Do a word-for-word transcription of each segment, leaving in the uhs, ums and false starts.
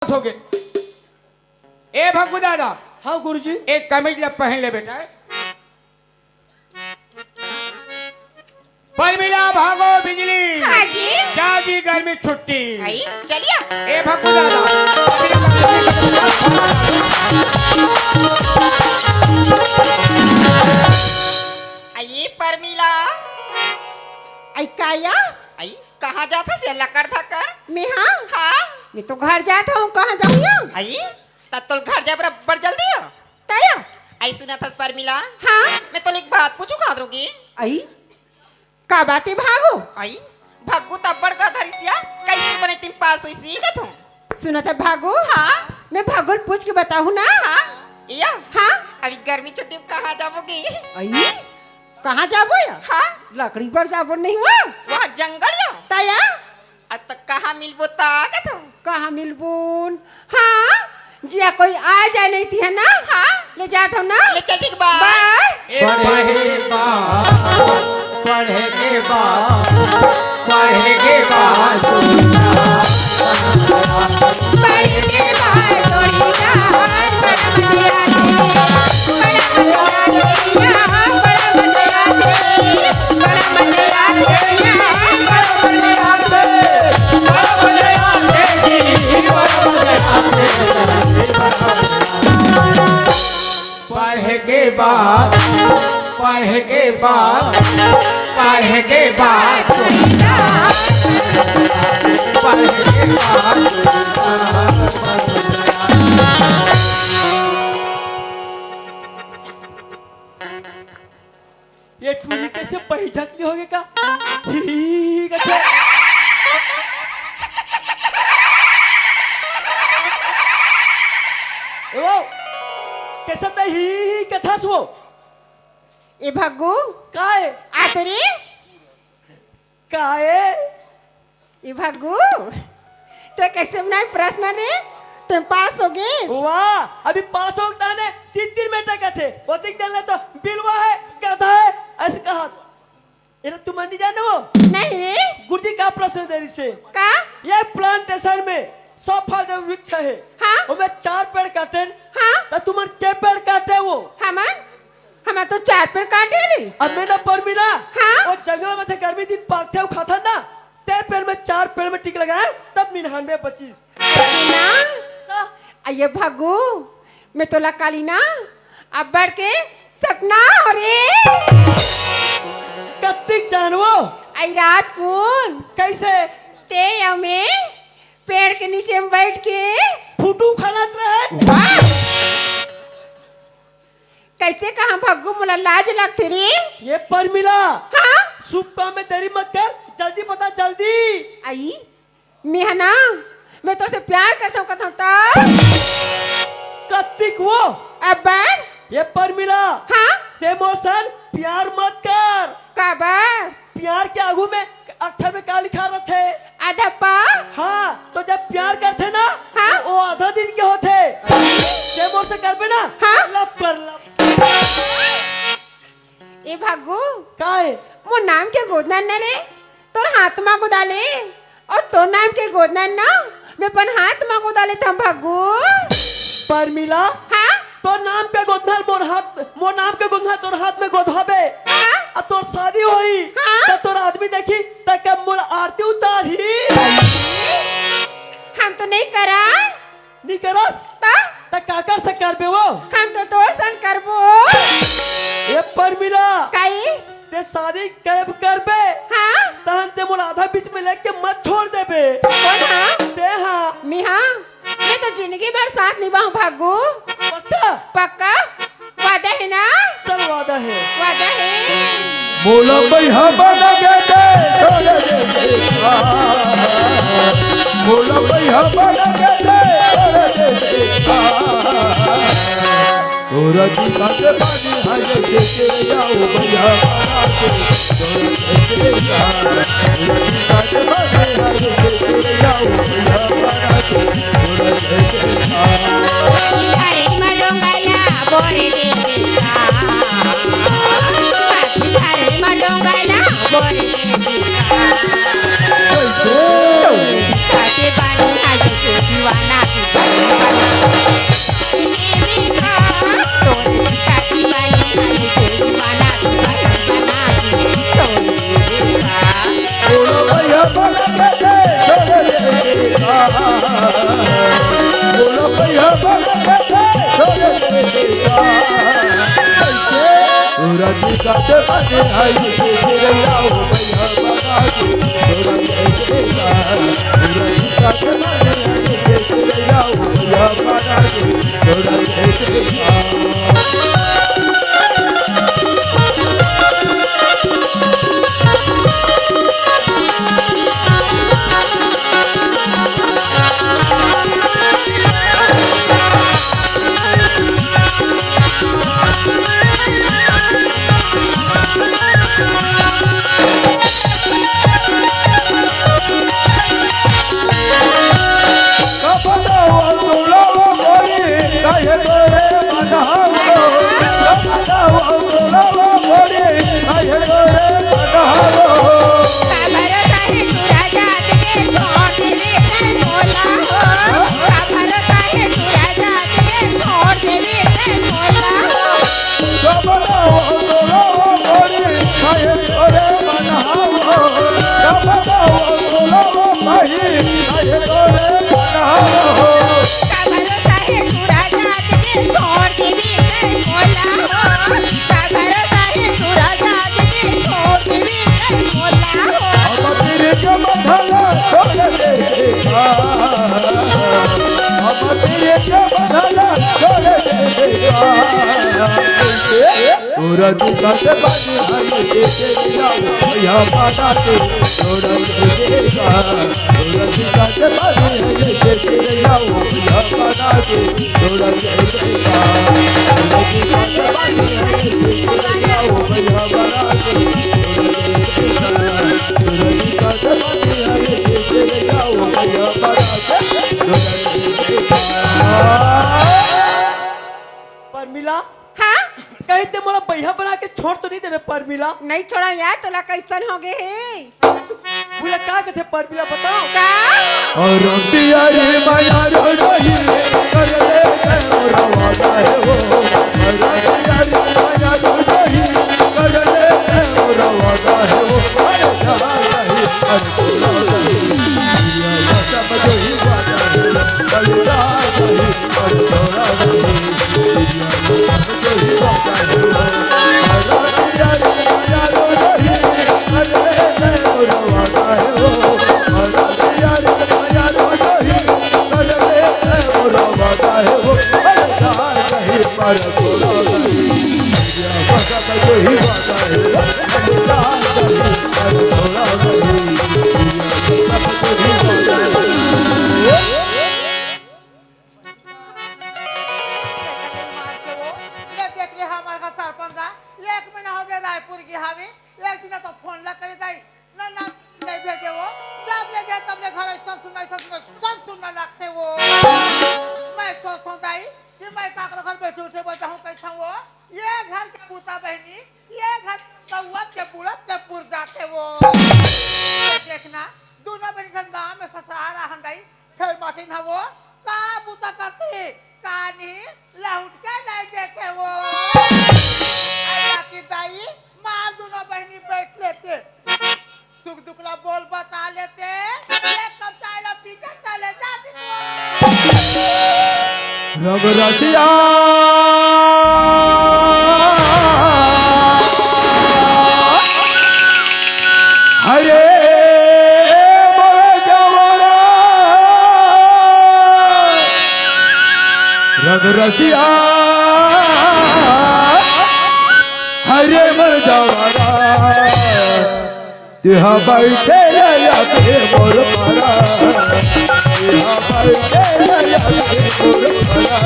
पास होगे। ए भग्गू दादा, हाँ गुरुजी। एक कमीज ला पहन ले बेटा। परमिला भागो बिजली। हाँ जी। जा जी गर्मी छुट्टी। आई, चलिए। ए भग्गू दादा। आई परमिला। आई काया? आई कहाँ जात हस ये लकड़ धकड़? मैं हाँ? हाँ? मैं तो घर जात हूँ, कहाँ जाऊँ या? आई, तब तोल घर जाए बराबर जल्दी हो। तया? आई सुनत हस परमिला? हाँ? मैं तोल एक बात पूछूँ खात रोगी। आई? का बात हे भागू? आई, भग्गू तब बड़ गधरिसिया, कैसे बने तीन पास होइस कथूँ? सुनत हे भागू? हाँ? मैं भागू ल पूछ के बताहूँ ना? हाँ? या? हाँ? अभी गर्मी छुट्टी में कहाँ जाबो गी? आई? कहाँ जाबो या? हाँ? लकड़ी बर जाबो नहीं हुआ? वहाँ जंगल या? तया? अ, त कहाँ मिलबो त कथूँ? कहाँ मिलबोन? हाँ, जिया कोई आ जाए नहीं तिहा ना? हाँ। ले जात हूँ ना? ले चल, ठीक बा। बाय। पढ़े के बा, पढ़े के बा, पढ़े के बा। पढ़े के बा, जोड़ी गा, बड़ा मजा आथे, बड़ा मजा आथे, बड़ा मजा आथे। पढ़े के बाद, पढ़े के बाद, पढ़े के बाद, पढ़े के बाद। ये टूरी कैसे पहिजक ले होगे का? ही, ही, ही, ही, करके। ए वो, कैसे तैं ही, ही, ही, कथस वो? ए भग्गू। काय? आ तो रे। काय? ए भग्गू, तैं कैसे बनाए प्रश्न रे? तैं पास होगे? वाह, अभी पास होगे ताने तीन तीन मेटा कथे। ओतिक देर ले तो बिलवा हे, गधा हे, अइसे कहा। एला तुमन नइ जाने वो? नहीं रे। गुरुजी का प्रश्न दे रिहिसे? का? ये प्लांटेशन में सौ फल दे वृक्ष हे। हाँ। ओमे चार पेड़ काटेन। हाँ। त तुमन के पेड़ काटे वो? हमन? हमन तो चार पेड़ काटे रे। अब मैं ना परमिला। हाँ। वो जंगल में थे गर्मी दिन पाकथे अउ खाथन ना। ते पेड़ में चार पेड़ में टिक लगाए तब निन्यानवे बचिस। अरे ना। का? अये भग्गू, मैं तोला काली ना अब्बड़ के सपना हो रे। कत्तिक जानवो? आई रात कुन। कैसे? ते अउ मैं पेड़ के नीचे में बैठ के फुटू खानत रहे। वाह! कैसे कहा भग्गू, मोला लाज लगथे रे। ये परमिला। हाँ? शुभ काम में देरी मत कर, जल्दी बता, जल्दी। आई, मैं ह ना, मैं तोर से प्यार करथंव कथंव त। कत्तिक वो? अब्बड़। ये परमिला। हाँ? ते मोर सन प्यार मत कर। काबर? प्यार के आगू में अक्षर में का लिखा रथे? अधप्पा। हाँ, तो जब प्यार करथे ना, हाँ? तो वो आधा दिन के होथे। ते मोर से करबे ना, हाँ? लप कर लप। ए भग्गू। का हे? मोर नाम के गोदना न रे, तोर हाथ मा गोदा ले, अउ तोर नाम के गोदना न, मैं अपन हाथ मा गोदा लेथंव भग्गू। परमिला, हाँ? तोर नाम के गोदना ल मोर हाथ, मोर नाम के गोदना ल तोर हाथ में गोदाबे। हाँ? अउ तोर शादी होही, हाँ? त तोर आदमी देखही, त का मोर आरती उतारही? हम तो नइ करन। नइ करस? त? त काकर से करबे वो? हम तो तोर सन करबो। ए परमिला। काई? ते शादी करब करबे? हाँ? तहन ते मोला आधा बीच में लेके मत छोड़ देबे। कोन हा? ते हा। मैं हा? मैं तो जिंदगी भर साथ निभाहूं भग्गू। पक्का? पक्का? वादा हे ना? चल वादा हे। वादा हे। मोला बइहा बना के दे, छोड़ दे दे। मोला बइहा बना के दे, छोड़ दे दे। तोरा जीवन के पानी हरे के, के आओ बइहा बना के, छोड़ दे दे। तोरा जीवन के पानी हरे के, के आओ बइहा बना के, छोड़ दे दे। अरे मडोंगा ला बोरे दे सा। अरे मडोंगा ला बोरे दे सा। कैसे? ताते बानी आज के दीवाना की तोरा दिल से बात है, ये तेरे जाओ, भैया बाबा के, तोरा दिल से बात, तोरा दिल से बात है, ये तेरे जाओ, भैया बाबा के, तोरा दिल से बात, तोरा दिल से बात है, ये तेरे जाओ, भैया बाबा के, तोरा दिल से बात, तोरा दिल से बात है, ये तेरे जाओ, भैया बाबा के, तोरा दिल से बात। परमिला, हाँ? कहीं ते मोला बइहा बना के छोड़ तो नहीं देबे परमिला? नहीं छोड़ा यार, तोला कैसन हो गए हे? बोला का कथे परमिला, बताओ। का? और पिया रे माया रो रही, कर ले से और वाला है वो। और पिया रे माया रो रही, कर ले से और वाला है वो। ऐसा नहीं, ऐसा नहीं। ले देख रे, हमार घर सरपंच आ, एक महीना हो गया रायपुर के हावे, एक दिन तो फोन ला करे दाई, ना, ना, नहीं भेजे वो, जब ले गए तब ले घर ऐसा सुना, ऐसा सुना, सब सुनना लगते वो। मैं सोचता हूँ दाई कि मैं काकरो घर बैठे उठे बजाऊँ कैसा वो, ये घर के पूता बहनी, ये घर कौआ के बुलत के पुर जाते वो। ये देखना, दोनों बहनी ठन गाँव में ससुराल रहन दाई, फेर माठिन हवो, का बुता करते, का नहीं, लहुट के नहीं देखे वो। अल्लाह की दाई, मार दोनों बहनी बैठ लेते। सुख दुख ला बोल बता लेते, एक कप चाय ला पी के चले जाते वो। रंग रसिया। हरे मोर जवाना रंग रसिया, हरे मोर जवाना, तेहा बैठे रहिया के मोर परा, तेहा बैठे रहिया के मोर परा।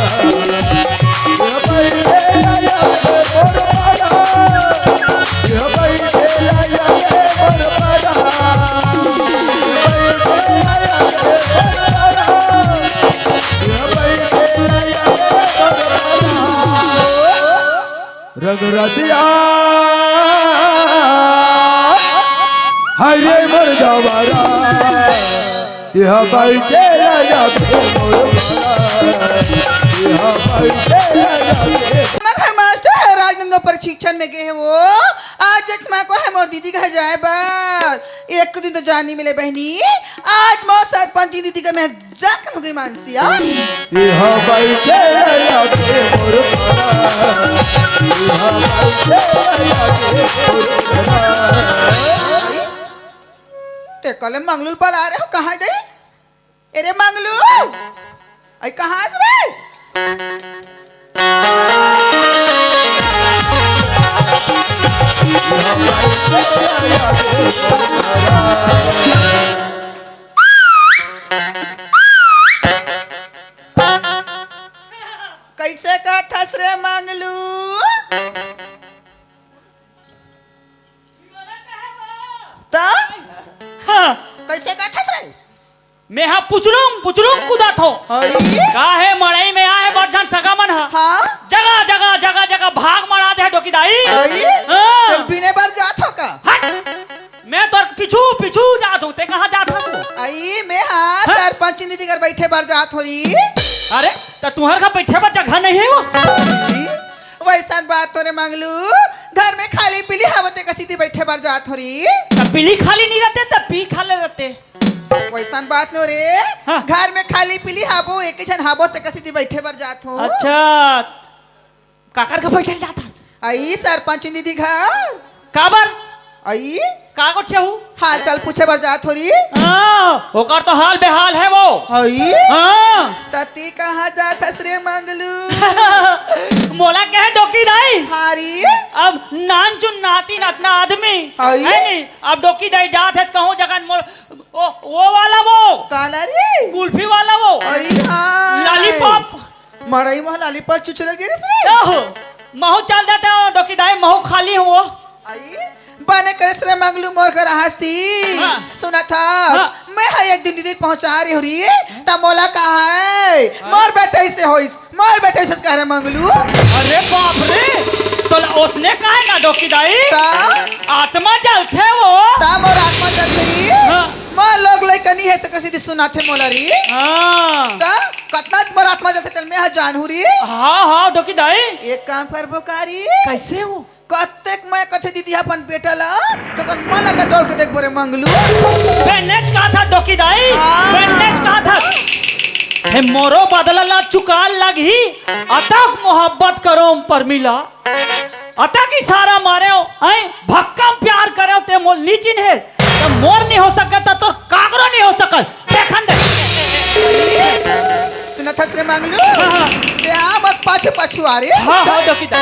रंग रतिया हरे मोर गवारा, यह बैठे राजा मोर, यह बैठे राजा। मैं घर मास्टर है, राजनांदगांव प्रशिक्षण में गए हैं वो। आज जज माँ को है मोर दीदी घर जाए बर। एक दिन तो जानी मिले बहनी, आज मोर सरपंच दीदी का मैं जाकर हो गई मानसिया। यह बैठे राजा ते कले मंगलू ल बला रहे हो, कहाँ दे? ए रे मंगलू, अई कहाँ हस रे? कइसे कथस रे मंगलू? त हाँ। कइसे कथस रे? मेहा पुचलुंग पुचलुंग कूदत हों। अई? का हे, मड़ई में आए बर झन सगा मन ह। हाँ? जगह जगह जगह जगह भाग मड़ा दे हे डोकी दाई। अई? हाँ। तेल बीने बर जात हो का? हट। मैं तोर पीछू पीछू जात हों, ते कहाँ जात हस वो? अई, मेहा हाँ? सरपंच दीदी घर बइठे बर जात हों री। अरे, त तुँहर घर बइठे बर जगह नइ हे वो? अई, वइसन बात नोहे रे मंगलू, घर में खाली पीली हवय ते कसी ती बइठे बर जात हों री। त पीली खाली नइ रहिते, त पी खाली रहिते। वइसन बात नोहे रे। हाँ। घर में खाली पीली हवय, एक झन हवय ते कसी ती बइठे बर जात हों। अच्छा, काकर घर बइठे ल जात हस? अई सरपंच दीदी घर। काबर? अई? का गोठियाहू? हाल चाल पूछे बर जात हों री। हाँ, ओकर तो हाल बेहाल हे वो। अई? हाँ। त ते कहाँ जात हस रे मंगलू? मोला कहे डोकी दाई। हाँ री। अब नानचुन नातिन अतना आदमी। अई? हे नी? अब डोकी दाई जात हे त कहूँ जगह मोर, ओ, वो वाला वो। काला री? कुल्फी वाला वो। अई हाँ। लॉलीपॉप। मड़ई म लॉलीपॉप चुचुरे गिरिस रे। ओहो, महूँ चल देते हों, डोकी दाई, महूँ खाली हों। अई, बने करेस रे मंगलू मोर घर हस्ती। हाँ। सुनत हस, हाँ। मेहा एक दिन दीदी पहुँचा रहे हों री, त मोला कहे, हाँ। मोर बेटा अइसे होइस, मोर बेटा अइसे कहे रे मंगलू। अरे बाप रे, तोला ओसने कहे ना डोकी दाई? त? आत्मा जलथे वो। त मोर आत्मा जलथे री। हाँ। मोर लोग लइका नइ हे त कसी ती सुनाथे मोला री। हाँ। त कतना मोर आत्मा जलथे तेला मेहा जानहूँ री। हाँ, हाँ, डोकी दाई। एक काम करबो का री? कइसे वो? कतेक मैं कथे दीदी अपन बेटा ला, त कन मन ला टटोल के देखबो रे मंगलू। बेनेच कहा था डोकी दाई, हाँ। बेनेच कहा था। हे मोरो बदला ला चुकाय ल लगही, अतक मोहब्बत करों परमिला। अतक इशारा मारेंव, अई भक्कम प्यार करेंव, ते मोला नइ चिन्हे, त मोर नइ हो सकय, त तोर काकरो नइ हो सकय। देखन दे। सुनत हस रे मंगलू? हाँ, हाँ। ते हा मोर पाछू पाछू आ रे। हाँ, चल। हाँ, डोकी दा।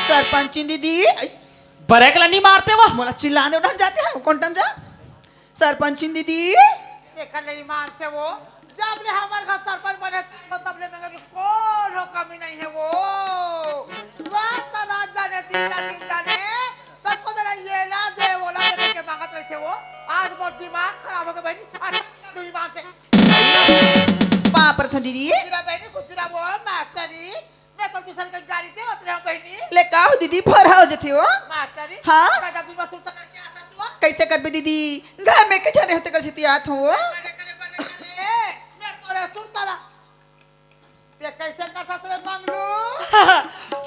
सरपंचिन दीदी। बरेक ला नइ मारते वो। मोला चिल्लाने उठान जाते हैं, कोन टाइम जा? सरपंचिन दीदी। देखा ले ईमान से वो, जब ले हमर घर सरपंच बने, तब ले मेंगर कोनो कमी नइ हे वो। रात त रात जाने, दिन त दिन जाने, सबको जरा ये ला दे, वो ला दे, करके मांगत रहिथे वो। आज मोर दिमाग खराब होगे बहिनी, आज तू ईमान से। पाँव परथों दीदी। खुश रह बहिनी, खुश रह वो, मास्टरी। मैं तो दूसर के गाड़ी देवत रहे बहिनी। ले का हो दीदी, भर हो जथे वो? मास्टरी। हाँ? का जब भी बस उतर करके आता सुआ। कइसे करबे दीदी? घर में के झने होते कर सितियात हो वो? बने करे, बने करे। मैं तोरे सुरता ला। ते कइसे करथस रे मंगलू?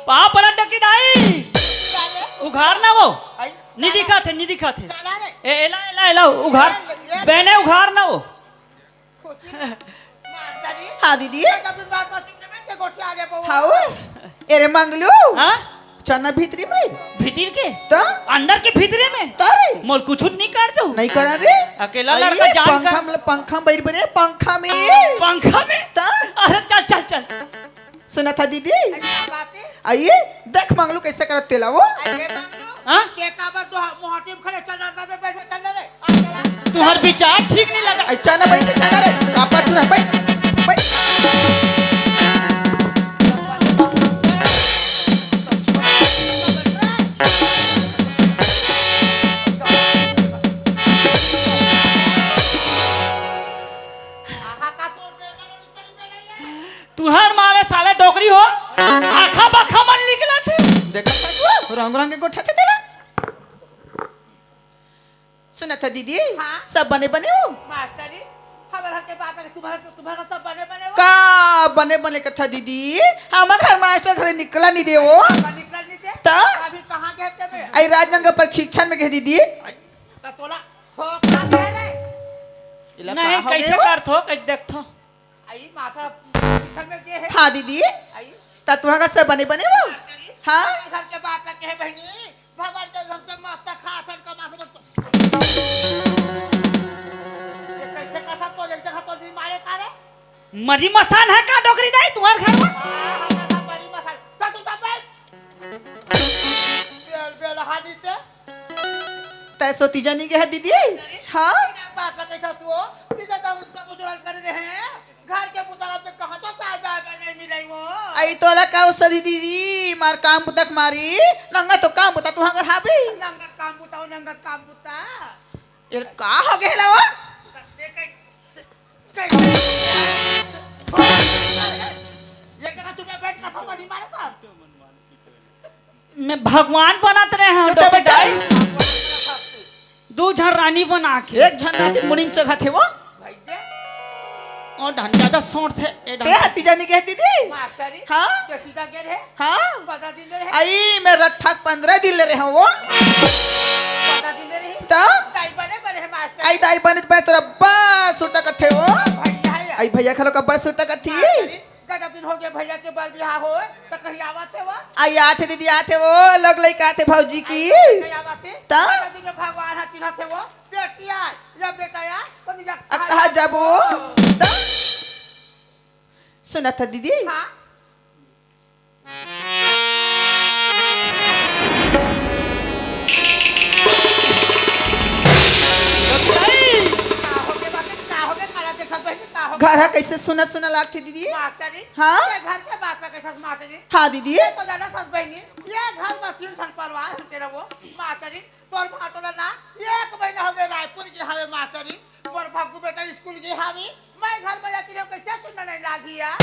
पाँव परत डोकी दाई। उघार ना वो। आई। नइ दिखत हे, नइ दिखत हे। चला रे। ए, एला, एला, एला, उघार। ये, ये। बहिनी उघार ना वो। खुशी। मास्टरी। हाँ, दीदी। मैं कभी बात बात सुनने में के गोठिया ले बउआ। हाँ, ओ। ए रे मंगलू। हाँ? चना भीतरी में रे। भीतर के? त? अंदर के भीतरे में? त रे। मोला कुछु नइ कर दो। नइ करा रे। अकेला अरे, लड़का जान पंखा का। में, पंखा में बैठ बरे, पंखा में। पंखा में? त? अरे चल, चल, चल। सुनत हा दीदी? अरे, का बात हे? अई, देख मंगलू कइसे करत तेला वो। अरे, मंगलू, हाँ? के काबर दो मोहटी में खड़े चल, अंदर में बैठ, चल रे। आ, चल, आ। तुँहर विचार ठीक नइ लगा। अई, चल ना, बैठ, चल ना रे। कापा तू ना, बैठ, बैठ। तुँहर मारे साले डोकरी हो, आखा बाखा मन निकलत हे। देखा, रंग रंग के गोठा थे तेला। सुन अच्छा दीदी, हाँ? सब बने बने हो? मास्टरी, हमर घर के बात है, तुम्हारे, तुम्हारा सब बने बने हो? का बने बने कथा दीदी? हमर घर मास्टर घरे निकला नहीं देवो। का निकला नहीं दे? त? अभी कहाँ गए थे बे? आई राजनांदगांव प्रशिक्षण में गए दीदी। त तोला ठोकरा दे रे। इला नहीं, का हो कैसे गए हो? करथो, कैसे देखथो? आई माता शिखर में के है? हाँ दीदी। आई। त तुहां का सब बने बने हो? मास्टरी, हाँ? घर के बात के है बहनी। भगवान के घर से मस्त खा थन कमा से मस्त। ये कैसे कथा तो एक जगह तो नहीं मारे का रे? मरी मसान है का डोकरी दाई तुम्हार घर में? हाँ, हाँ, हाँ, मरी मसान। चल तू चुप बैठ। बेल, बेल हानी ते। तै सोती जानी के है दीदी? हाँ? बात का कैसा तू? तीजा तो सब उजरल कर रहे हैं। घर के बुता अब तक कहाँ तो ताजा है, नहीं मिले वो। आई तोला का उस दीदी, मार काम बुता के मारी, नंगा तो काम बुता तुहां घर हाबी। नंगा काम बुता, नंगा काम बुता। ये का हो गया ला वो? ये जगह चुपे बैठ कथा तो नहीं मारे तो। मैं भगवान बनत रहे हूँ, चुप, चुप, डोकरी दाई। दू झन रानी बना के। एक झन रानी मुनिन चघत हे वो। भैया। और धन ज्यादा सोच थे, ए ते धन। हती जानी के दीदी? मास्टरी। हाँ? ते तीजा गेल है? हाँ? पता दिन रहे? आई, मैं रट्ठा के पंद्रह दिन ले रहे हूँ वो। पता दिन रहे? तो? दाई बने बने है मास्टरी। आई दाई बने बने तोरा बस सुरता कथे वो। भैया है। आई भैया खलो का बस सुरता कथी। मास्टरी। गजब दिन हो गए भैया के बर बिहाव होय, त कहीं आवत हे वो? आई आथे दीदी, आथे वो, लोग लइका आथे भौजी की। आई कहीं आवत हे? त? गजब दिन भगवान ह चिन्हत हे वो, बेटी आय या बेटा आय, त निजा अब कहाँ जाबो? त? सुनत ह दीदी? हाँ? का हो गे बाटे, का हो गे, काला देखत बहिनी, का हो गे? घर ह कैसे सुना सुना लागथे दीदी? मास्टरी, हाँ? ये घर के बात ला कैसे मास्टरी? हाँ दीदी। ये तो जाना सस बहिनी, ये घर में तीन ठन परिवार होते रहो मास्टरी। तोर भाटोला ना एक महीना हो गए रायपुर गे हवे मास्टरी। मोर भग्गू बेटा स्कूल गे हवे, मैं घर में जाके रहो, कैसे सुनना नहीं लागी यार?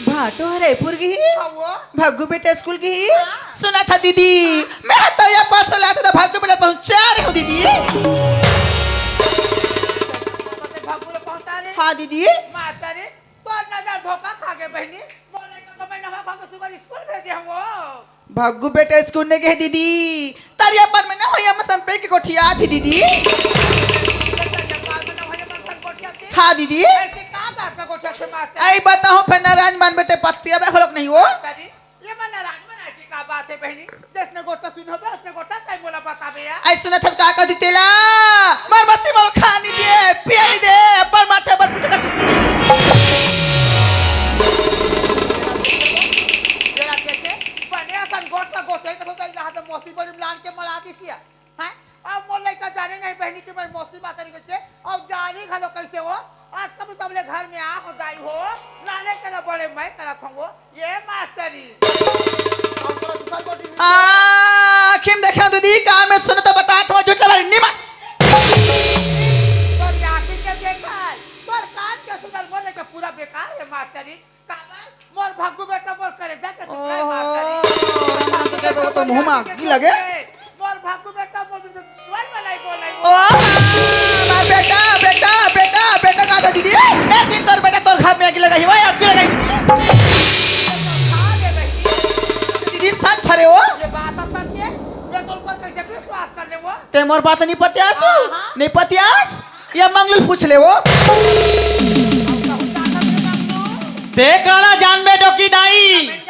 भाटो ह रायपुर गे ही? हाँ वो। भग्गू बेटा स्कूल गे ही? हाँ। सुना था दीदी, हाँ। मैं ह तो या पास ला तो भग्गू बेटा पहुंचा रहे हो दीदी। तो ते भग्गू ला पहुंचा रहे? हाँ दीदी। मास्टरी, तोर नजर धोखा खा गे बहिनी। मोर लइका तो मैं नवा भाग सुगर स्कूल भेजे हूँ। भग्गू बेटा स्कूल नहीं गए दीदी, तरिया पर में ना होया मसन पे के गोठिया थी दीदी। तरिया पर में ना होया मसन गोठिया थी? हाँ दीदी। ऐसे का बात का गोठिया से मास्टर? आई बताओ फिर नाराज मान बेटे पत्तिया बे होलक नहीं वो। मास्टर जी, ये मैं नाराज मना की का बात है बहनी? जैसने गोठा सुन हो बे, उसने गोठा सही मोला बताबे या। आई सुनत हस का कह दी तेला, मर मसी मोला खा नहीं दे, पिया नहीं दे, पर माथे पर पिट कर। जरा देखे, बने असन गोठ ला गोठे के होता, यहाँ तो मौसी बड़ी मिलान के मरा दी सिया। हैं? अब मोर लइका जाने नहीं बहनी कि मैं मौसी माता नहीं कहते, और जानी घलो कैसे हो? आज सब तबले घर में आ हो दाई हो, नाने के ना बड़े मैं करत हूँ वो, ये मास्टरी। और तोरा दूसर गोटी भी आ, आँखी में देखे दीदी, कान में सुने तो बता, तुम झूठ लगा रही, नहीं मार। तोर आँखी के देखा है, तोर कान के सुनल मोर लइका पूरा बेकार है मास्टरी। काबर? मोर भग्गू बेटा मोर करेजा के टुकड़ा है, ओहो, मास्टरी। राम राम तो देबे, वो तो मुंह में आगी लगे। मोर भग्गू बेटा मोर जुन जुन बोल बोलाई बोलाई ओ, बोल। मार बेटा, बेटा, बेटा, बेटा कहा था दीदी? एक दिन तोर बेटा तोर घर में आगी लगाई, वही आगी लगाई दीदी। हाँ रे बहनी। दीदी सच छरे हो? ये बात सच है? ये तोर पर कैसे विश्वास कर ले वो? ते मोर बात नहीं पतियास? हाँ, हाँ। नहीं पतियास? ये मंगलू पूछ ले वो। ते काला जानबे डोकी दाई।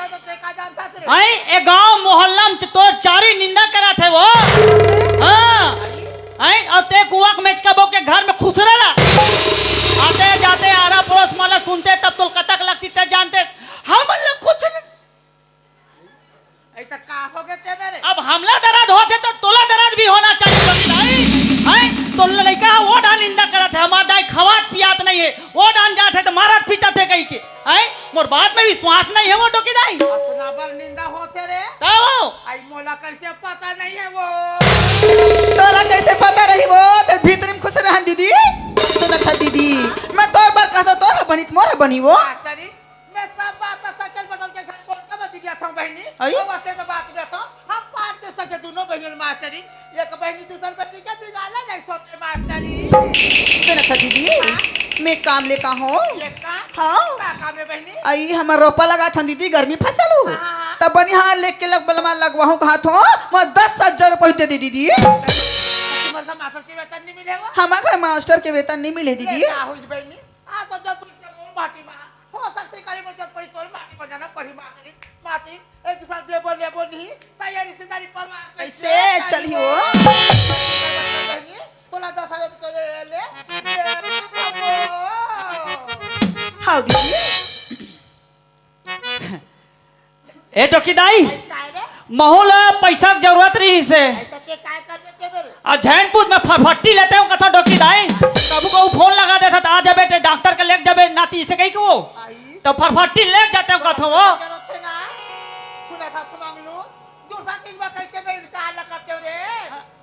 आई ए गांव मोहल्ला में तोर चारी निंदा करत हे वो। हाँ। आई और ते कुआक मेचका बो के घर में खुसरे ला। आते जाते आरा पड़ोस वाला सुनते तब तोल कतक लगती ते जानते। हम लोग कुछ नहीं। ऐसा का हो गए ते मेरे? अब हमला दर्द होते तो तोला दर्द भी होना चाहिए डोकी दाई। हैं? तो लड़का वो डान निंदा करत है, हमार दाई खवात पियात नहीं है, वो डान जात है तो मारत पीटत है कहीं के। हैं? मोर बात में विश्वास नहीं है वो डोकी दाई। अतना बर निंदा होते रे। तब? आई मोला कैसे पता नहीं है वो? तोला कैसे पता रही वो? तेरे भीतर में खुश रहन दीदी। सुनत है दीदी, मैं तोर बर कहता तोर बनी मोर बनी वो। हाँ, सरी। मैं सब बात ला सकल बटल के घर कोठा में दिया था बहनी। आई? वो वास्ते तो बात में था। हम पांच के सके दोनों बहनी मास्टरी, एक बहिनी दूसर बहिनी के बिगाड़े नहीं सोचे मास्टरी। सुनत ह दीदी, हाँ? मैं काम ले का हूँ? ये काम? हाँ। का काम है बहिनी? अई हमर रोपा लगात हन दीदी, गर्मी फसल हो। हाँ, हाँ, हाँ। तब बनिहार लेके लग बलमा लगवाहूँ कहत हो, मैं दस हजार रुपये दे दे दीदी। तुम्हारे मास्टर के वेतन नहीं मिले हो? हमारे घर मास्टर के वेतन नहीं मिले दीदी। ये का हुई बहिनी? आ तो जब तुझे मोर माटी मा, हो सकती करी मोर जब पड़ी तोर माटी मा जाना पड़ी माटी, माटी, एक दूसरा देबो लेबो नहीं, त ये रिश्तेदारी परिवार कैसे कैसे चली हो? बहिनी, तोला दस हजार रुपये ले, ले, ले, अबो। हाँ दीदी। ए डोकी दाई, अरे काय रे? महू ला पैसा के जरूरत रहिस हे। अरे त ते काय करबे ते बेरे? आ झैनपुर में फरफट्टी लेते हूँ कथो डोकी दाई। कभू कभू फोन लगा देता त आ जाबे ते डॉक्टर के लेके जाबे नाती से कही के वो। आई। तो फरफट्टी लेके जाते हूँ कथो वो। जरूरत है ना। सुना था सुमंगलू, दूसरा चीज में कह के मैं इनकार न करते हो रे।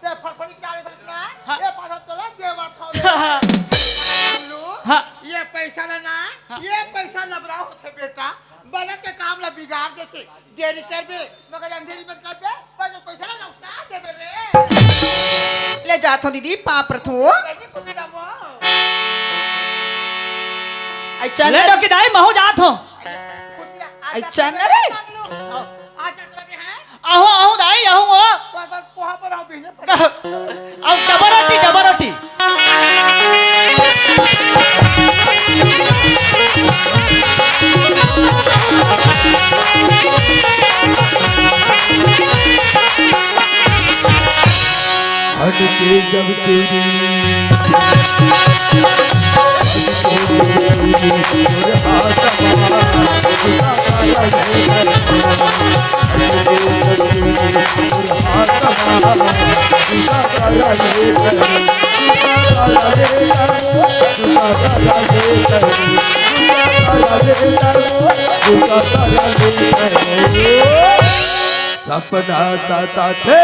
ते फरफट्टी क्या रे ना? हाँ। ये पाछा तोला देवा था रे। सुमंगलू, हाँ। ये पैसा लेना, हाँ। ये पैसा लबरा होते बेटा। बनत के काम ला बिगाड़ देथे। देरी करबे, मगर अंधेरी मत करबे, पर जो पैसा ला लौटा देबे रे। ले जात हो दीदी, पाँव परत हो। बहिनी खुशी रहो। आई चल ले रे। डोकी दाई, महू जात हो। खुशी रहो। आज आई जात चल रहे रे। हैं। आज जात रहे हैं। आहू, आहू दाई, आहू हो। तो अगर पोहा पर आओ बिहने पर। अब डबल रोटी, डबल रोटी। हट के जब चोरी सपना सताथे।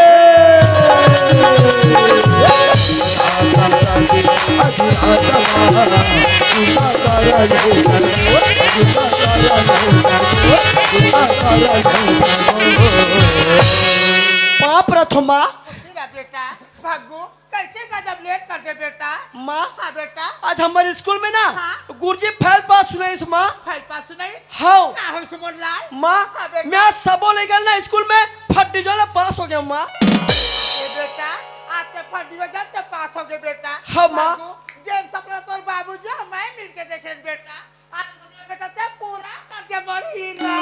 पाँव परत हो माँ। तेरा बेटा, भागो। कैसे गजब लेट कर दे बेटा? माँ, हाँ बेटा। आज हमारे स्कूल में ना हाँ? गुरुजी फाइल पास सुनाइस माँ। फाइल पास सुनाई? हाँ। का होइस मोर लाल? माँ, हाँ बेटा। मैं आज सबो लइका ना स्कूल में फर्स्ट डिवीजन पास हो गया माँ। ए बेटा, आज ते फर्स्ट डिवीजन ते पास हो गए बेटा। हाँ माँ। बाबू, जेन सपना तोर बाबूजी अउ मैं मिलके देखेन बेटा। आज सपना बेटा ते पूरा कर दे मोर हीरा।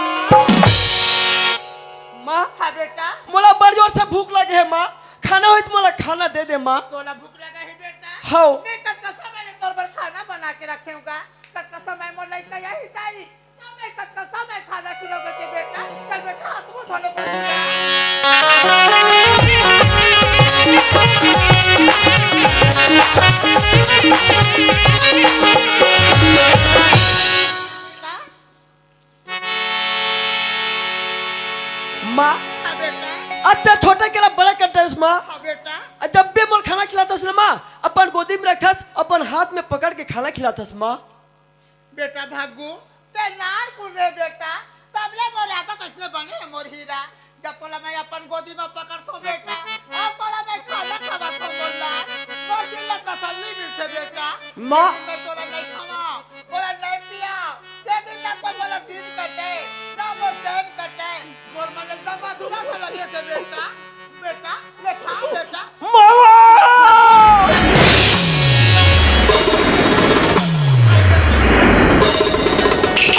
माँ, हाँ बेटा। मोला बड़ जोर से भूख लगे हे माँ, खाना होई त मोला खाना दे दे माँ। तोला भूख लगा हे बेटा? हव। मैं कतका समय ले तोर बर खाना बना के रखे हूँ गा। कतका समय मोर लइका यही ताई, तब मैं कतका समय खाना खिलाऊंगा के बेटा। चल बेटा, हाथ मुंह धो ले पहले। माँ, हाँ बेटा। अत्ते छोटे के ला बड़े करथस माँ। हाँ बेटा। जब भी मोर खाना खिलाथस ना माँ, अपन गोदी में रखथस, अपन हाथ में पकड़ के खाना खिलाथस माँ। बेटा भागू, ते नानकुन रहे बेटा, तब ले मोर आदत अइसने बने हे मोर हीरा। जब तोला मैं अपन गोदी में पकड़थों बेटा, अउ तोला मैं खाना खवाथों मोर लाल, मोर दिल ला तसल्ली मिलथे बेटा। माँ। लेकिन मैं तोला नहीं खवाओं, तोला नहीं पियाओं, ते दिन ना तो मोला दिन कटे, ना मोर चैन कटे, मोर मन एकदम अधूरा सा लगे थे बेटा। बेटा, ले खा बेटा। मामा!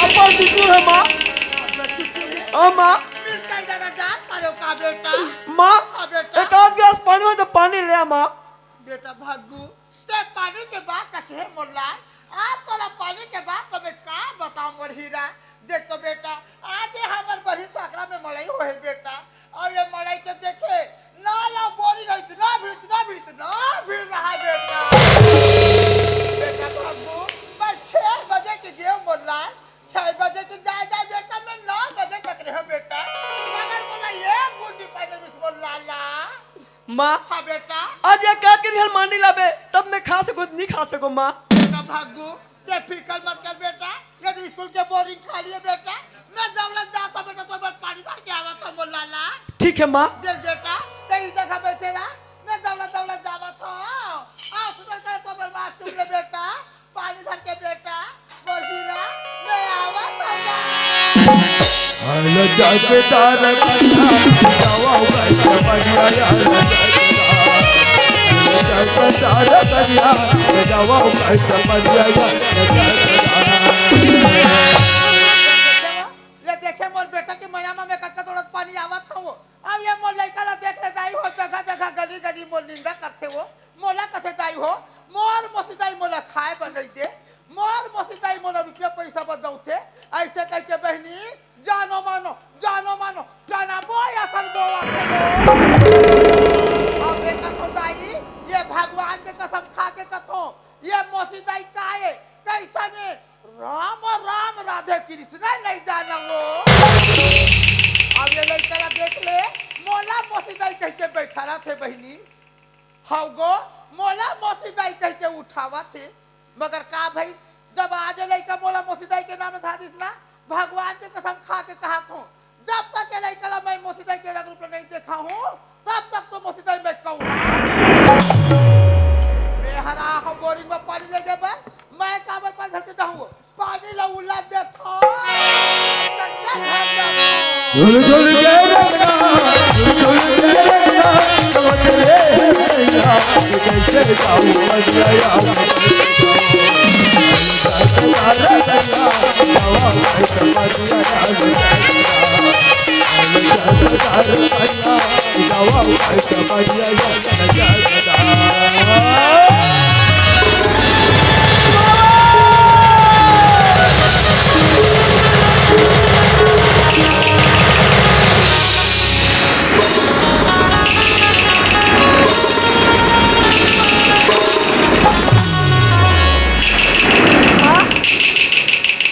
अब्बड़ बिजू हे माँ। हाँ माँ। मिर्चा ज्यादा डाल मारो का बेटा? माँ, हाँ बेटा। एक आध गिलास पानी हो तो पानी ले आ माँ। बेटा भागू, ते पानी के बात कथे मोर लाल, आज तोला पानी के बात तो मैं का बताऊं मोर हीरा। देख तो बेटा, आज ये हमर बरही सकरा में मड़ई होहे बेटा, अउ ये मड़ई के देखे, नाला बोरिंग इतना भीड़, इतना भीड़, इतना भीड़ रहा बेटा। बेटा बाबू, मैं छह बजे के गेहूं मोर लाल, छह बजे के जाए, जाए बेटा, मैं नौ बजे तक रहे बेटा, मगर मोला ये गुंडी पानी मिस मोर लाला। माँ, हाँ बेटा। आज ये का के रिहल मानी लाबे, तब मैं खा सको, नहीं खा सको माँ। बेटा भागू, ते फिकर मत कर बेटा, यदि स्कूल के बोरिंग खाली हे बेटा, मैं दौड़त जाता बेटा, तो मैं पानी धर के आवा था मोर लाला। ठीक है माँ। देख बेटा, ते ई जगह बैठे ले बेटा, पानी धर के बेटा, बोल हीरा, मैं आवत हूँ। हेलो चौकीदार भैया, दवा कैसे बढ़िया यार। हेलो चौकीदार भैया, दवा कैसे बढ़िया यार। ले देखे मोर बेटा के मया मा मैं कतका दौड़त पानी आवत हूँ। अब ये मोर लइका ला देख ले दाई हो, जगह जगह गली गली मोर निंदा करथे वो। मोला कथे दाई हो, मोर मोसी दाई मोला खाए बर नइ दे, मोर मोसी दाई मोला रुपया पइसा बर दउथे, अइसे कहिके बहिनी, जानो मानो, जानो मानो, जाना बोय असन बोवा के बोल। अब ये कथो दाई, ये भगवान के कसम खा के कथो, ये मोसी दाई का ए, कइसन ए, राम राम राधे कृष्णा नइ जाना वो। अब ये लइका ला देख ले, मोला मोसी दाई कहिके बइठा रथे बहिनी। हव गो, मोला मौसी दाई कहिके उठावत हे, मगर का भई, जब आज ए लइका मोला मौसी दाई के नाम धर दिस ना, भगवान के कसम खा के कहत हूँ, जब तक ए लइका ला मैं मौसी दाई के रंग रूप नइ देखाहूँ, तब तक तो मौसी दाई मैं कहूँ। मैं हरा हो बोरिंग में पानी ले जाबे, मैं काबर पानी धर के जाहूँ? पानी ला उला देथो। झुल झुल के रंगा, झुल झुल के रंगा, बदले रंगा, कैसे जाऊं बदले यार।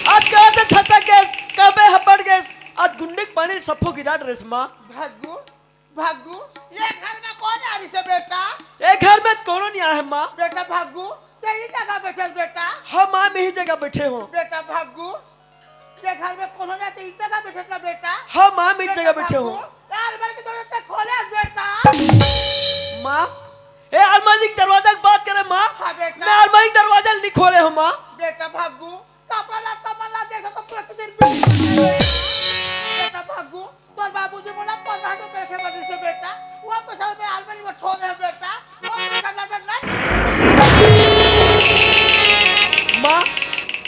आज कहा था छटक गैस, कबे हपड़ गैस, आज गुंडे के पानी सप्पो गिरा ड्रेस मा। भागू, भागू, ये घर में कौन आ रही से बेटा? ये घर में कोनो नहीं आए है माँ। बेटा भागू, ते ही जगह बैठे बेटा। हाँ माँ, मैं ही जगह बैठे हूँ। बेटा भागू, ये घर में कोनो नहीं, ते ही जगह बैठे ना बेटा। हाँ माँ, मैं ही बेटा जगह बैठे हूँ। भागू, ये अलमारी के दरवाजा खोले बेटा। माँ, ए अलमारी के दरवाजा की बात करे माँ। हाँ बेटा। मैं अलमारी के दरवाजा नहीं खोले हूँ माँ। बेटा भागू, कपड़ा लत्ता मन ला देखो तो प्रतिदिन बेटा भागू, तोर बाबूजी मोला पंद्रह सौ रुपया रखे बर दिस हे बेटा, वो पैसा मैं अलमारी में ठो दे बेटा, वो पैसा नजर नहीं। माँ,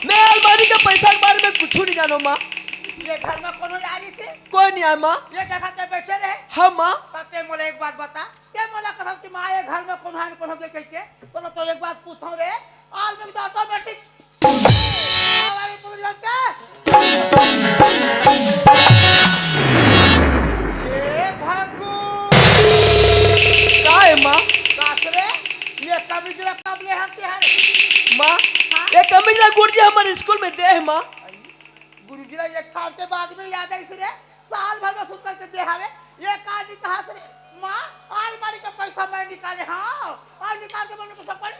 मैं अलमारी के पैसा के बारे में कुछ नहीं जानो माँ। ये घर में कोनो आ रही से? कोई नहीं आया माँ। ये जगह ते बैठे रहे? हाँ माँ। तब ते मोला एक बात बता, ते मोला कथस कि माँ ये घर में कोनो है न कोनो के कह के, तो, तो एक बात पूछो रे, अलमारी तो ऑटोमेटिक हमारी पुतलियों के। ये भागू। का है माँ? कास रे, ये कमीज ला कब ले हंसते हैं? माँ, हाँ? ये कमीज ला गुरुजी हमारे स्कूल में दे है माँ। गुरुजी ला एक साल के बाद में याद आई रे, साल भर में सुत्तर के दे हवे, ये का नहीं कहा रे? माँ, अलमारी का पैसा मैं निकाले, हाँ, और निकाल के मैंने पैसा पड़े।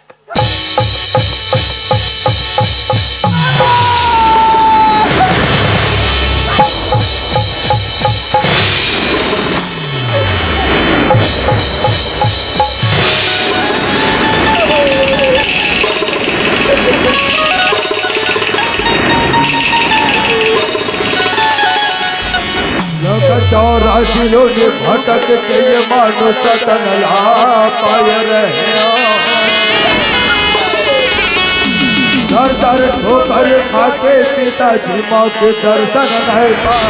चौरासी योनि भटक के ये मानुष तन ला पाय रहे। दर दर ठोकर खा के पिताजी माँ के दर्शन नहीं पाए।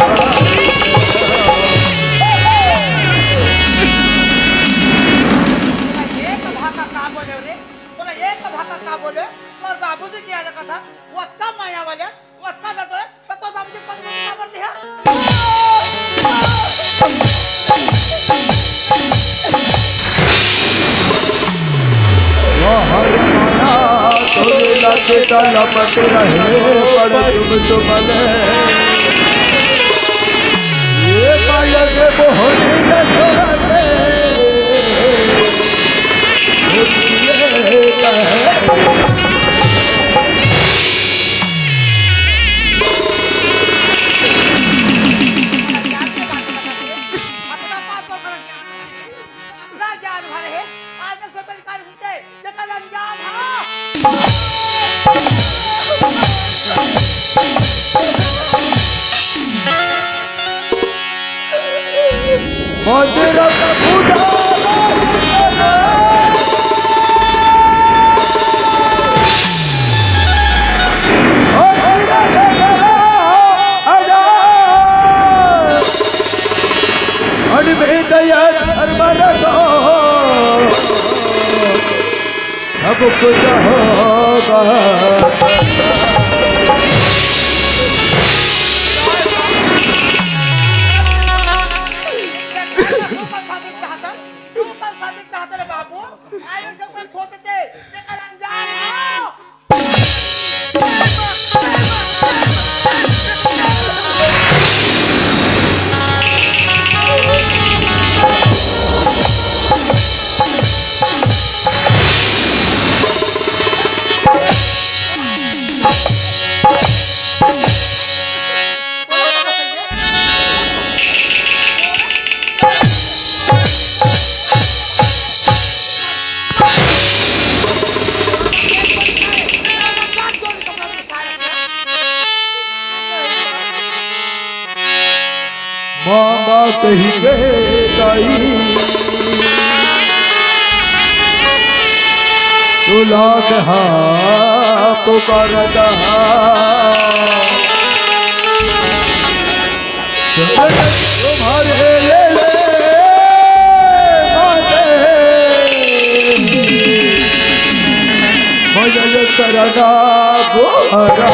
तोला एक भाखा का बोले रे? तोला एक भाखा का बोले? तोर बाबूजी के आले कथा, वो अतका माया वाले, वो अतका दर्द है, तो तोर बाबूजी पद में का कर दिया? वह हरियाणा तोरे लगे तलपत रहे, बड़ जुग जुगले। ये माया के मोहनी न छोड़ले। ये कहे अतना पाप तो करन ज्ञान भरे हे। पूरा ज्ञान भरे हे। आज मैं सब बेकार सुनते, जेकर अंजाम हा। मंदिर पूजा। अनमेद या धर्म रखो, सब कुछ होगा। मामा कहि के दाई, तुला में हाथ कर दहा। शरण तुम्हारे ले ले माते, भजन चरना गोहरा।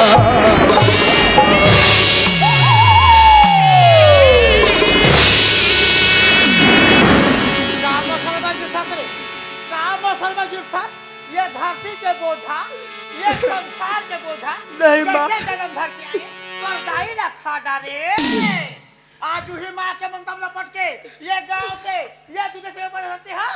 का मसल में गिरथा रे? का मसल में गिरथा? ये धरती के बोझा, ये संसार के बोझा, नहीं, माँ। कैसे जन्म धर के आए? तोर दाई ला खा डारे। आज उही माँ के मंतम लपट के ये गांव से, ये दुनिया से बड़े होते हैं।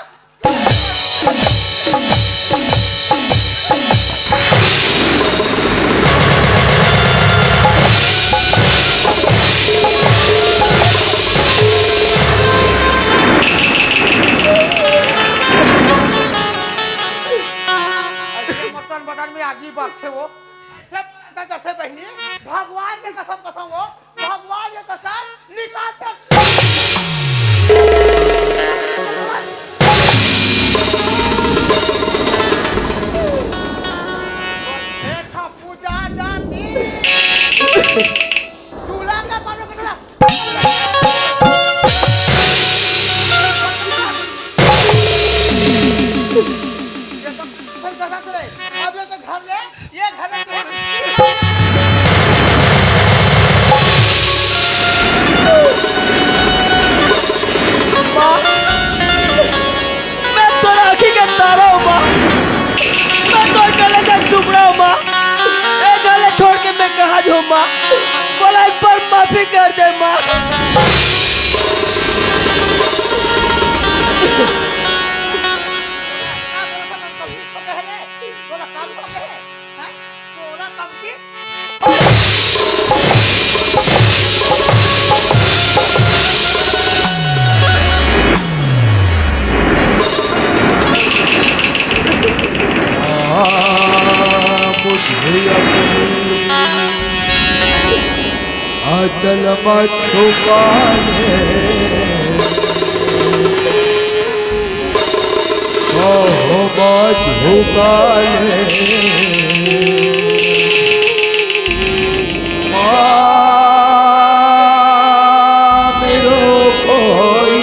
अरे मटन बटन में आगी बरसे वो। सब करथे बहिनी, भगवान के कसम कथंव वो, भगवान के कसम निकाल कर। हे छपू जा जाती। दूल्हा का बालों को चला। ये तो कोई गलत रे। अब ये तो घर ले, ये घर ले। माँ, मैं तोर आँखी के तारा हूँ माँ, मैं तोर गले का टुकड़ा हूँ माँ। ए घर ला छोड़ के मैं कहाँ जाऊँ माँ? मोला एक बार माफी कर दे माँ। मुझे अपनी अचल मत छुपा ले, मोहब्बत झुका ले। माँ मेरो कोई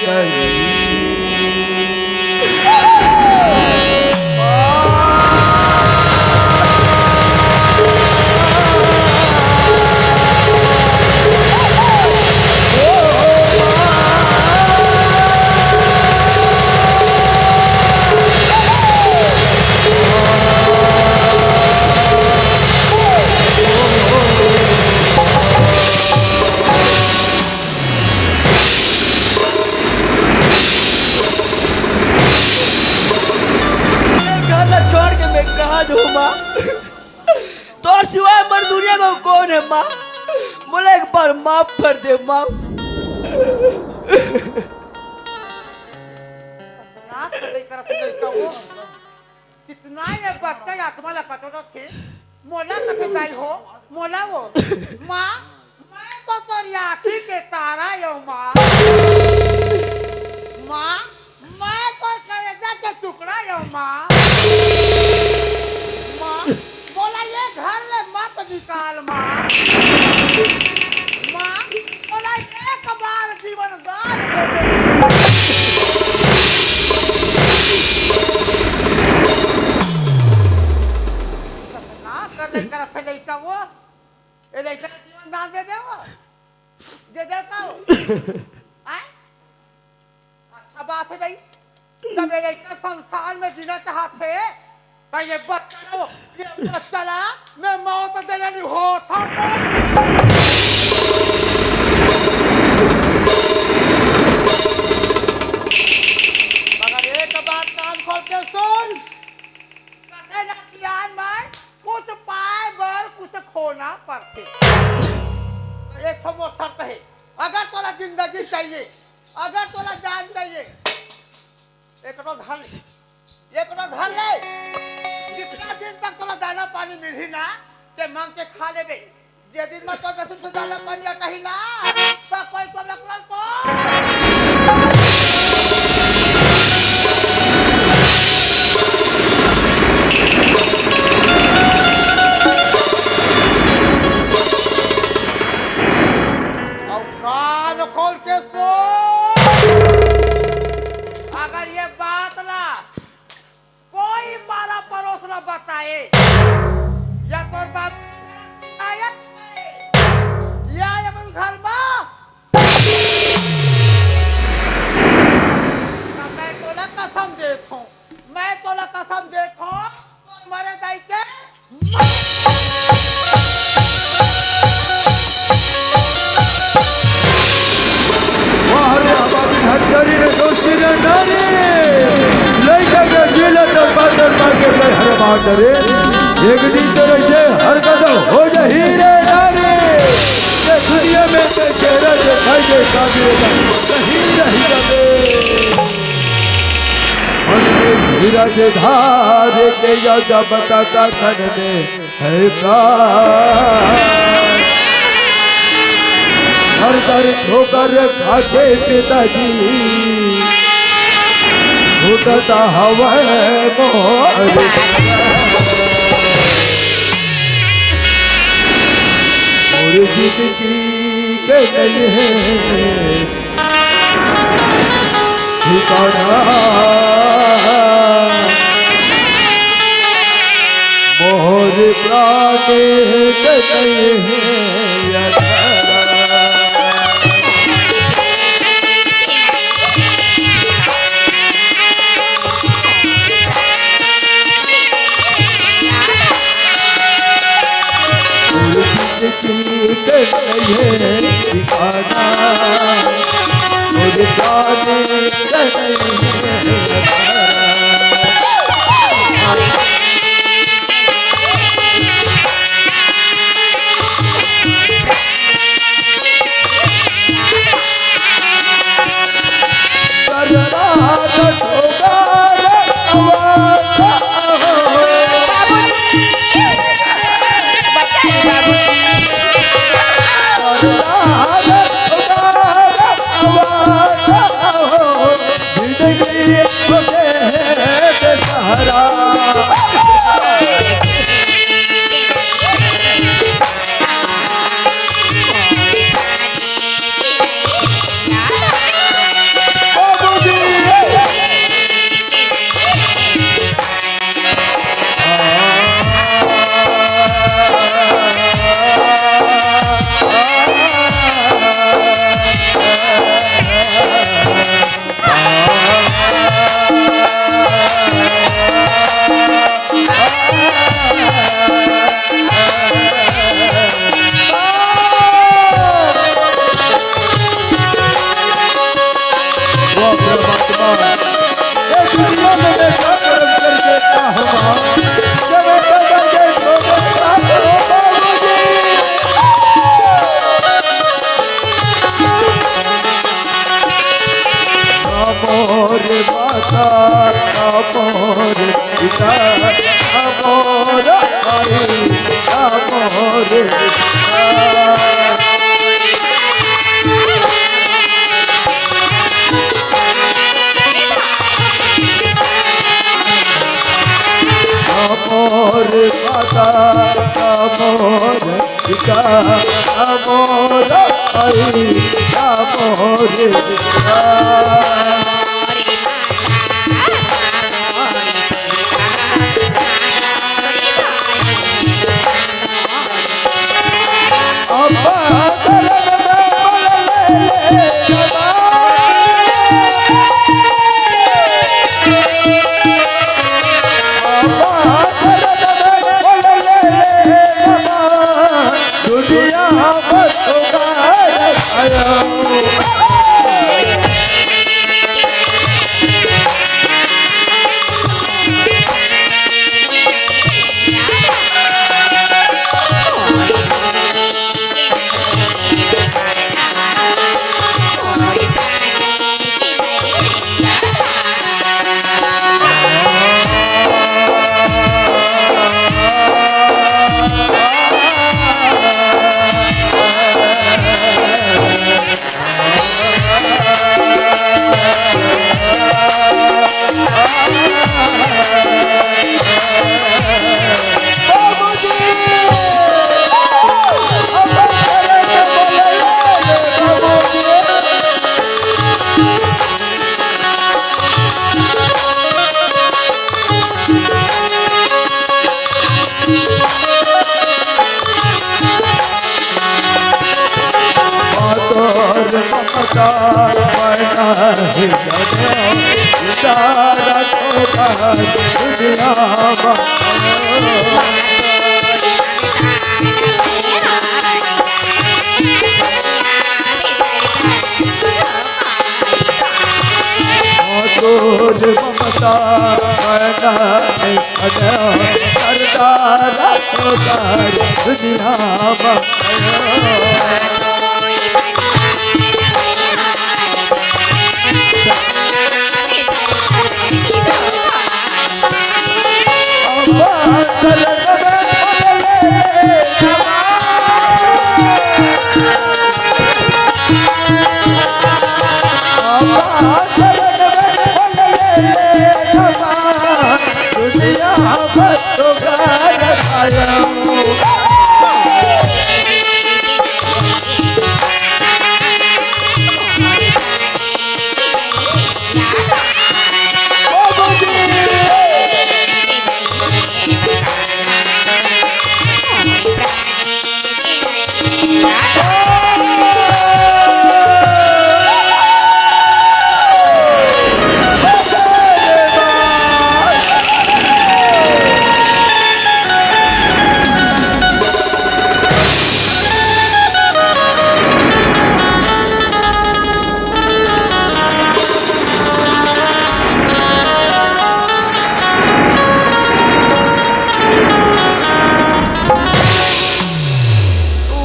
नहीं। घर ला छोड़ के मैं कहाँ जाऊँ माँ? तोर सिवाय मोर दुनिया में कौन है माँ? मोला एक बार माफ कर दे माँ। नाक से नहीं करत लइका वो। कितना ये बच्चा आत्मा ला कटोरत हे। मोला कथे दाई हो, मोला वो। माँ, मैं तो तोर आँखी के तारा यो माँ। माँ, मैं तोर करेजा के टुकड़ा यो माँ। माँ, मोला ये घर ले मत निकाल माँ। माँ, मोला एक बार जीवन दान दे दे। ना कर ले, कर ले का वो। ए लइका ला जीवन दान दे दे वो। दे दे का वो? आय? अच्छा बात हे दाई। जब ए लइका संसार में जीना चाहत हे, त ये बच्चा ला, ये बच्चा ला मैं मौत देना नहीं होत हूँ। मगर एक बात कान खोल के सुन, कथे ना सियान मन, कुछ पाए बर कुछ खोना पड़थे। त एक ठो मोर शर्त हे, अगर तोला जिंदगी चाहिए, अगर तोला जान चाहिए, एकरो धर ले, एकरो धर ले। जितना दिन तक तोला दाना पानी मिलही ना, ते मांग के खा लेबे। जे दिन में तो दसम से दाना पानी अटही ना, तो कोई को मतलब को। अब कान खोल के सुन। अगर ये बात ना कोई पारा परोस ना बताए, या तोर बाप शिकायत करे, या ये अपन घर में, तो मैं तोला कसम देत हूँ, मैं तोला कसम देत हूँ, तोर मरे दाई के वाह रे आबादी हथकड़ी रे दोस्ती रे नारी। लइका के दिल त पातर पाके ले हर बात रे। एक दिन तो रहिथे हर कदम हो जाही रे नारी। ये दुनिया में ते चेहरा दिखाई दे काबिल कहीं रही जाबे। मन में धीरज धार के या जब तक खन में है प्राण। हर दर ठोकर खाके पिताजी उठता हवै मोर। मोर जिंदगी के नहीं है ठिकाना। मोर प्राण के नहीं है यारा। मोर जिंदगी के नहीं है ठिकाना। मोर प्राण के नहीं है यारा। मोर माता, मोर पिता। अमोर दादा, अमोर पिता, अमोर भाई, अमोर पिता।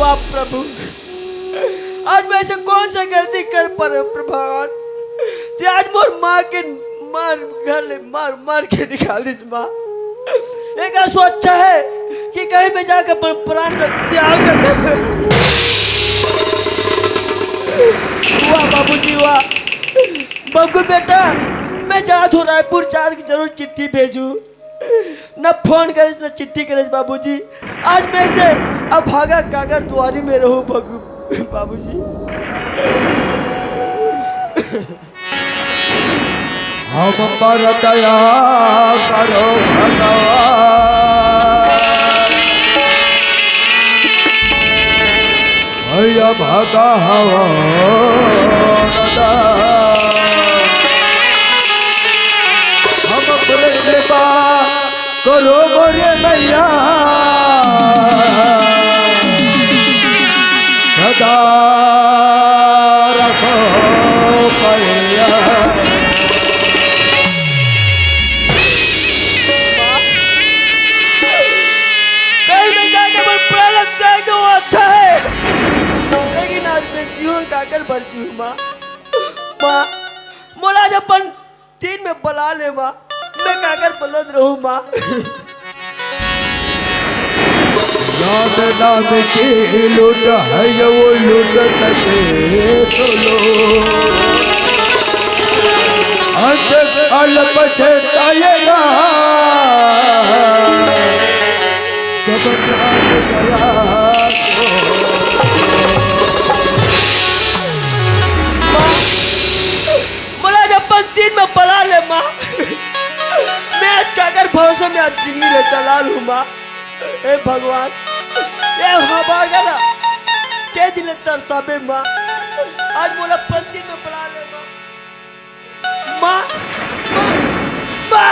वाह प्रभु, आज मैं ऐसे कौन सा गलती कर परे प्रभु भगवान, जे आज मोर माँ के मार घर ले मार मार के निकालिस माँ। एकर सोच हे कि कहीं मैं जाके अपन प्राण ल त्याग कर दे। वाह बाबूजी वाह। बग्गू बेटा, मैं जात हूँ रायपुर, जात के जरूर चिट्ठी भेजू। न फोन करिस, न चिट्ठी करिस बाबूजी। आज मैं से अभागा काकर दुआरी में रहूं बग्गू बाबूजी। हम पर दया करो भगवान। भैया भागा हवा दादा। हम पर कृपा करो मोरे मैया। सदा रखो पैया। कहीं में जाके मैं प्राण त्याग दूं, अच्छा है, लेकिन आज मैं जीवन काकर बर जीऊं माँ। माँ, मोला आज अपन दिन में बला ले माँ, मैं काकर बलत रहूं माँ। नाम नाम की लूट है, वो लूट सके तो लो। अंत काल पछताएगा, जब जान गया तो। माँ, मोला जब पंक्ति में पला ले माँ, मैं आज काकर भरोसे में आज जिंदगी ले चला लूँ माँ। हे भगवान, ये हमार गला के दिल तरसाबे माँ, आज मोला पंक्ति में पला ले माँ। माँ, माँ, माँ।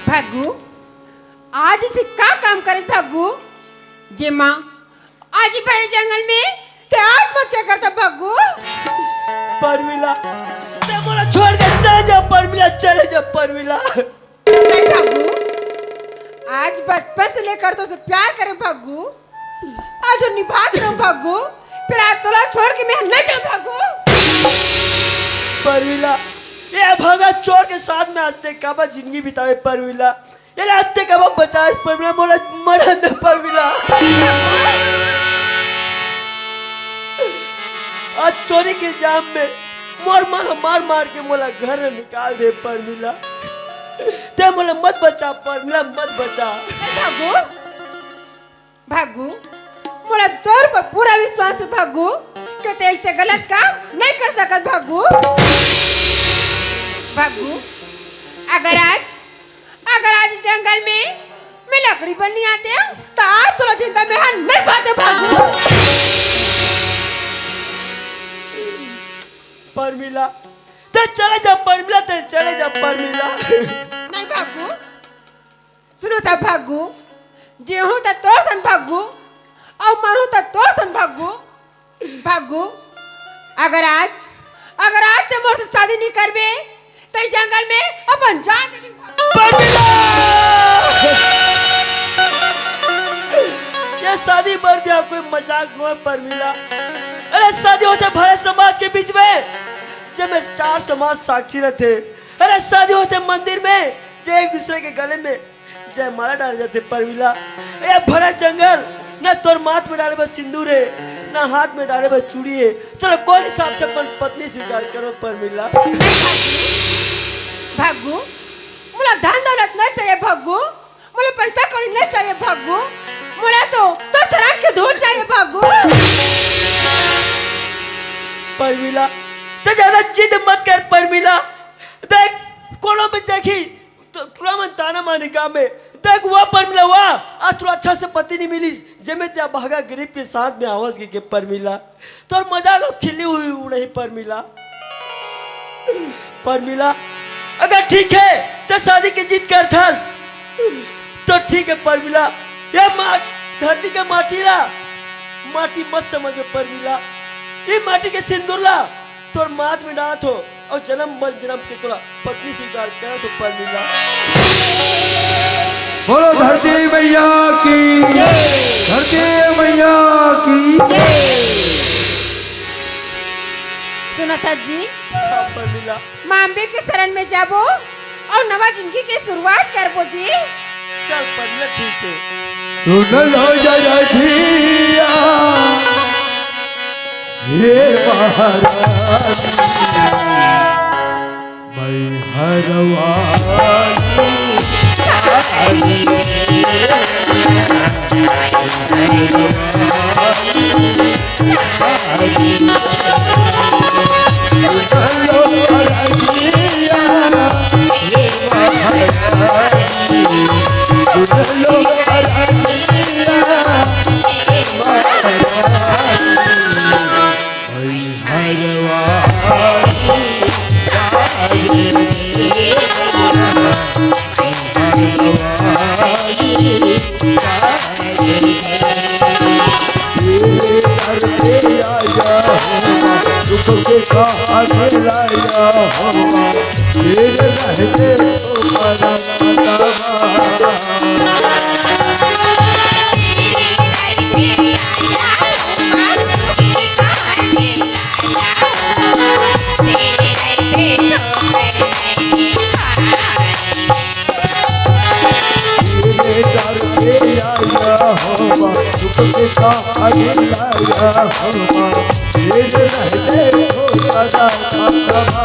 भग्गू, आज इसे का काम करत भग्गू? जेमा आज ही भरे जंगल में ते आत्महत्या करता भग्गू। परमिला, छोड़ के चले जा परमिला, चले जा परमिला। नहीं भग्गू, आज बचपन से लेकर तो से प्यार करे भग्गू, आज जो निभात रहूं भग्गू, फिर आज तोला छोड़ के मैं नहीं जाऊं भग्गू। परमिला, ये भगा चोर के साथ में आज ते काबा जिंदगी बितावे परमिला। ये रात ते काबा बचाए परमिला, मोला मरन दे परमिला। आज चोरी के इल्जाम में मोर माँ मार मार के मोला घर ले निकाल दे परमिला। ते मोला मत बचा परमिला, मत बचा। भागू, भागू, मोला तोर पर पूरा विश्वास है भागू, कि ते ऐसे गलत काम नहीं कर सकत भागू। भागू, अगर आज, अगर आज जंगल में मैं लकड़ी पर नहीं आते, तो आज तोला जिंदा में हम नहीं पाते भागू। परमिला, ते चले जा परमिला, ते चले जा परमिला। नहीं भागू, सुनो त भागू, जेहूं त तोर सन भागू, अउ मरहूं त तोर सन भागू। भागू, अगर आज, अगर आज ते मोर से शादी नहीं करबे, तो इस जंगल में अपन जान दे दी भागू। परमिला! ये शादी बर भी कोई मजाक नोहे परमिला। अरे शादी होथे भरे समाज के बीच में, जेमे चार समाज साक्षी रहथे। अरे शादी होथे मंदिर में, जे एक दूसरे के गले में जयमाला डाले जाथे परमिला। ए भरा जंगल, न तोर माथ में डाले बर सिंदूर हे, न हाथ में डाले बर चूड़ी हे। चलो कौन हिसाब से अपन पत्नी स्वीकार करो परमिला। भागू, मोला धन दौलत नहीं चाहिए भागू, मोला पैसा कौड़ी नहीं चाहिए भागू, मोला तो तोर चरण के धूल चाहिए भागू। परमिला, ते ज्यादा जिद मत कर परमिला। देख, कोनो भी देखी तो टूरा मन ताना मारही का में। देख वा परमिला वा, आज तोला अच्छा से पति नहीं मिलिस, जेमे ते अभागा गरीब के साथ में आवस के, के परमिला। तोर मजाक अब खिली हुई उड़ही परमिला। परमिला, अगर ठीक हे, ते शादी के जिद करथस, तो ठीक हे परमिला। ये मा-, धरती के माटी ला, माटी मत समझ में परमिला। ये माटी के सिंदूर ला, तोर माथ में डालत हो अउ जन्म मर जन्म के तोला पत्नी स्वीकार करत हो परमिला। बोलो धरती मैया की, धरती मैया की। सुनत हस जी, हाँ परमिला। माँ अम्बे के शरण में जाबो अउ नवा जिंदगी के शुरुआत करबो जी। चल परमिला, ठीक हे। सुन लो जरा धिया, हे महाराज, मैं हरवानी। दुख के का अकेला या होवा, तेरे रहते तो बड़ा खतरा। तेरे दर पे आया होवा, दुख के का अकेला या होवा, तेरे रहते तो बड़ा खतरा।